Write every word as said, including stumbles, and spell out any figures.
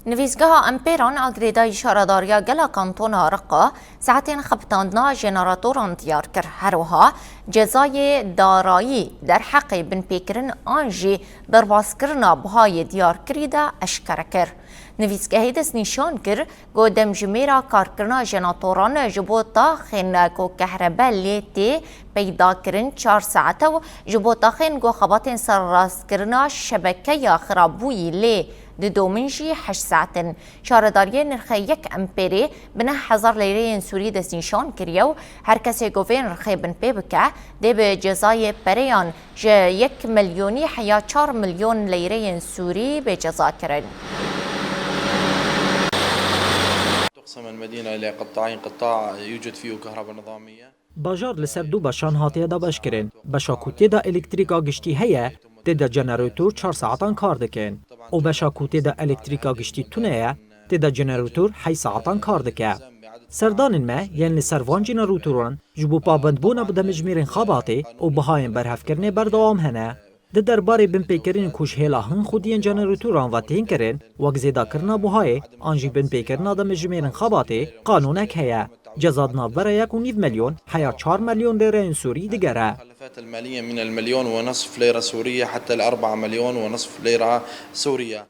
Nivîsgeha Empêran a girêdayî Şaredariya Gela Kantona Riqa saetên xebitandina jeneratoran diyar kir. Her wiha cezayê darayî derheqê binpêkirin an jî derbaskirina bihayê diyarkirî de eşkere kir. Nivîsgehê destnîşan kir ku demjimêra karkirina jeneratoran ji bo taxên ku kehrebe lê tê peydakirin çar saet e û ji bo taxên ku xebatên serrastkirina şebekeya xirabûyî lê didomin jî heşt saet in. Şaredariyê nirxê yek empêrê bi neh hezar leyreyên Sûrî destnîşan kiriye û her kesê ku vê nirxê binpê bike, dê bi cezayê pereyan ji yek milyonî heya çar milyon leyreyên Sûrî bê cezakirin. تقسم المدينة إلى قطاعين، قطاع يوجد فيه كهرباء نظامية. Bajar li ser du beşan hatiye dabeşkirin. Beşa ku tê de elektrîka giştî heye, tê de jeneratör çar saetan kar dikin. Û beşa ku tê de elektrîka giştî tune ye, tê de jeneratör heyş saetan kar dike. Serdanên me yên li ser van jeneratoran ji bo pabendbûna bi demjimêrên xebatê û bihayên berhevkirinê berdewam hene. Di derbarê binpêkirinên ku ji hêla hin xwediyên jeneratoran ve tên kirin, wek zêdakirina buhayê an jî binpêkirina demjimêrên xebatê, qanûnek heye. Ceza di navbera yek û nîv milyon heya çar milyon lêreyên Sûrî digere. المخالفات المالية من المليون ونصف ليرة سورية حتى الأربعة مليون ونصف ليرة سورية.